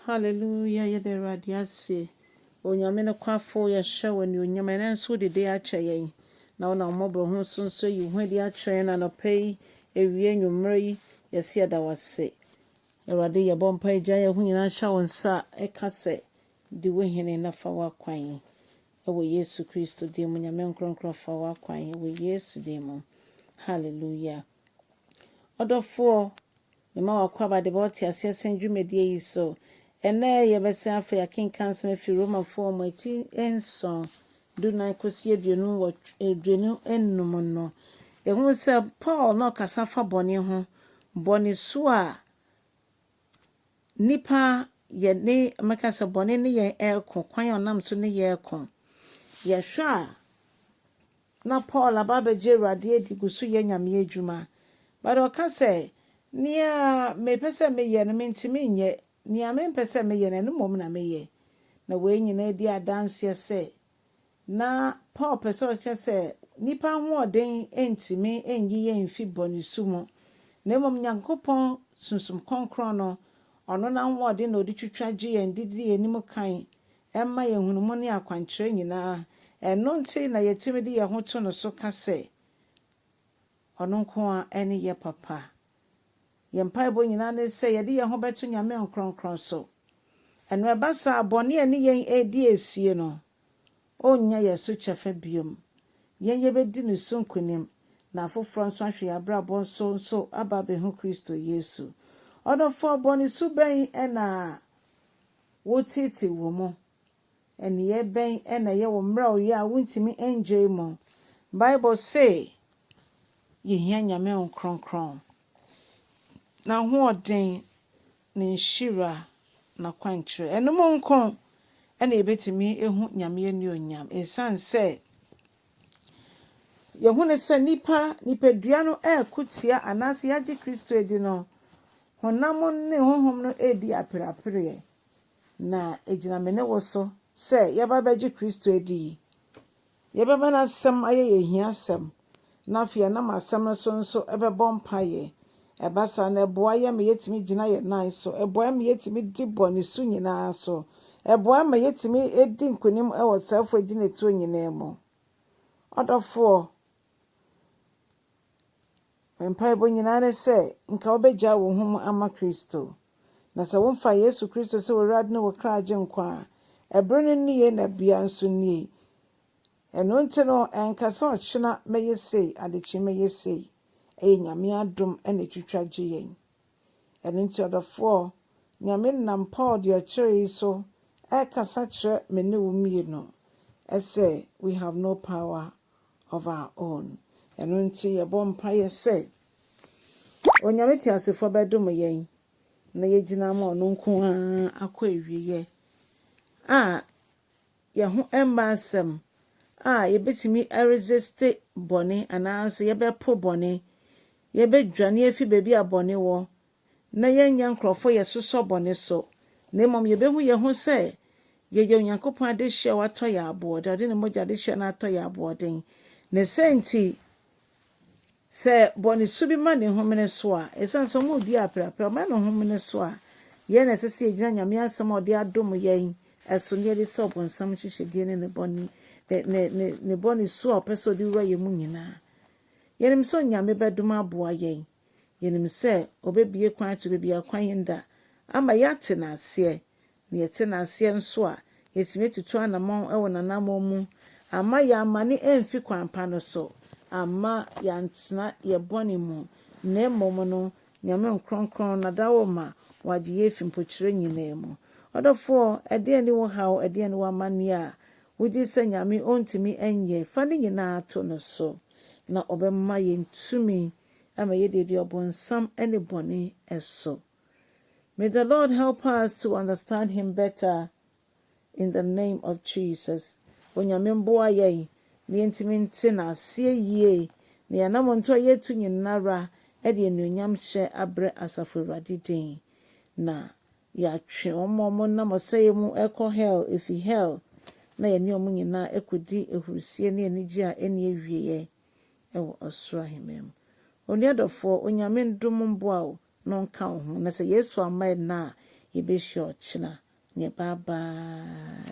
Hallelujah, yɛda Awurade ase. Onyame nokwafo, yɛhyɛ wo anuonyam. Ɛnnɛ nso wode de akyɛ yɛn. Na wonam mmɔborɔhunu so nso ayi wo ho adi akyerɛ yɛn anɔpa yi, awie anwummerɛ yi, yɛse yɛda wo ase. Awurade, yɛbɔ mpae gya yɛn ho nyinaa hyɛ wo nsa ɛka sɛ, di wo hene na fa w'akwan. Ɛwɔ Yesu Kristo din mu, Nyame nkronkron fa w'akwan. Ɛwɔ Yesu din mu. Hallelujah. Ɔdɔfoɔ, mema w'akwaaba de bɛ ɔte aseɛ sen dwumadie yi so. Ɛnɛ yɛbɛsan afei akenka nsɛm afiri Romafoɔ mu eti 7, 14 kɔsi 25 no. Yɛhu sɛ Paul na ɔkasa fa bɔne ho. Bɔne so a nipa yɛne mɛka sɛ bɔne ne yɛn ɛreko, kwan a ɔnam so ne yɛn ɛreko. Yɛhwɛ a na Paul aba abɛgye Awurade adi gu so yɛ Nyame adwuma. But ɔka sɛ, nea mepɛ sɛ meyɛ no mentumi nyɛ, nea mempɛ sɛ meyɛ no ɛno mmom na meyɛ. Na wei nyinaa di adanseɛ sɛ na Paul pɛ sɛ ɔkyerɛ sɛ nipa ahoɔden ntumi nyi yɛn mfi bɔne su mu. Na mmom Nyankopɔn Sunsum Kronkron no, ɔno n'ahoɔden na ɔde twitwa gye yɛn de di yɛn anim kan ɛma yɛn hunumu ne akwankyerɛ nyinaa. Ɛno nti na yɛtumi de yɛn ho to no so ka sɛ ɔno nko ara ne yɛ papa. Yɛn mpaebɔ nyinaa ne sɛ yɛde yɛn ho bɛto Nyame nkronkron so. Ɛno ɛba saa bɔne a ne yɛn edi esie no, ɔnnya yɛn so kyɛfa biom. Yɛn yɛbɛdi ne so nkonim na afoforɔ nso ahwɛ yɛn abrabɔ nso aba abɛhu Kristo Yesu. Ɔdɔfoɔ, bɔne su bɛn ɛna woteete wɔ mu? Nneyɛe bɛn ɛna ɛyɛ wo mmerɛwyɛ a wontumi ngyae mu? Bible se yɛhia Nyame nkronkron. N'ahoɔden, ne nhyira, n'akwankyerɛ. Ɛno mu nko ɛna yɛbɛtumi ehu Nyame anuonyam. Esiane sɛ yɛhu ne sɛ nipa nipadua no ɛɛko tia anaasɛ yɛagye Kristo adi no, honam ne honhom no edi apereapereɛ. Na egyina me ne wo so sɛ yɛba bɛgye Kristo adi yi, yɛbɛma n'asɛm ayɛ yɛn hiasɛm. Na afei yɛnam asɛm no so nso ɛbɛbɔ mpaeɛ. Ɛba saa na ɛboa yɛn ma yɛtumi gyina yɛn nan so. Ɛboa yɛn ma yɛtumi di bɔne so nyinaa so. Ɛboa yɛn ma yɛtumi di nkonim ɛwɔ sɛɛfo agyinatuo nyinaa mu. Ɔdɔfoɔ, me mpaebɔ nyinaa ne sɛ nka wobɛgyaa wo ho mu ama Kristo. Na sɛ womfa Yesu Kristo sɛ Awurade ne wo kra agye nkwa a, ɛberɛ no nie na bea nso nie. Ɛno nti no, ɛnka sɛ ɔkyena mɛyɛ sei, adekye mɛyɛ sei. Ɛyɛ Nyame adom ɛna etwitwa gye yɛn. Ɛno nti ɔdɔfoɔ, Nyame nam Paul deɛ ɔkyerɛ yi so ɛrekasa kyerɛ me ne wo mmienu ɛsɛ we have no power of our own. Ɛno nti yɛbɔ mpaeɛ sɛ Onyame teasefoɔ bɛdom yɛn na yɛgyina ama ɔno nko ara akɔ awieeɛ a yɛn ho mma asɛm a yɛbɛtumi aresist bɔne anaasɛ yɛbɛpo bɔne, yɛbɛdwane afi baabi a bɔne wɔ na yɛnyɛ nkurɔfoɔ yɛsosɔ bɔne so. Na mmom yɛbɛhu yɛn ho sɛ yɛyɛ Onyankopɔn adehyeɛ a watɔ yɛn aboɔden, ɔde ne mogya adehyeɛ no atɔ yɛn aboɔden. Ne sɛ nti, sɛ bɔne su bi ma ne homene so a, ɛsiane sɛ ɔmo di aperapera, ɔma ne homene so a, yɛn na ɛsɛ sɛ yɛgyina Nyame asɛm a ɔde adom yɛn ɛso ne yɛde sɛ ɔbonsam nhyehyɛdeɛ ne ne bɔne ne ne ne ne bɔne su a ɔpɛ sɛ ɔde wura yɛn mu nyinaa. Yɛnim sɛ Onyame bɛdom aboa yɛn. Yɛnim sɛ ɔbɛbue kwan ato baabi a kwan nda ama yɛate n'aseɛ. Na yɛte n'aseɛ nso a, yɛtumi atutu anammɔn ɛwɔ n'anammɔn mu ama yɛamane amfi kwan pa no so, amma yɛantena yɛ bɔne mu. Na mmom no, Nyame nkronkron n'adawoma wagye yɛn afi mpokyerɛ nyinaa mu. Ɔdɔfoɔ, ɛdeɛn ne wo haw, ɛdeɛn ne w'amanneɛ a wogye sɛ Nyame ɔntumi nyɛ, fa ne nyinaa to no so. Na ɔbɛma yɛn tumi ama yɛde adi ɔbonsam ne bɔne so. May the Lord help us to understand him better in the name of Jesus. Onyame mboa yɛn na yɛntumi nte n'aseɛ yie na yɛn nto a yɛtu nyinara de anuonyam hyɛ abrɛ asafo Awurade din na yɛatwe wɔn a wɔnam ɔsɛeɛ mu ɛkɔ hell efi hell na yɛne wɔn nyinaa ɛkɔdi ahurusie ne anigye a ɛnni awieeɛ ɛwɔ ɔsoro ahemman mu. Onua dɔfoɔ, Onyame ndom mboa wo na ɔnka wo ho na sɛ Yesu amma ɛnnɛ a, Yɛbɛhyia ɔkyena. Neɛ bye bye.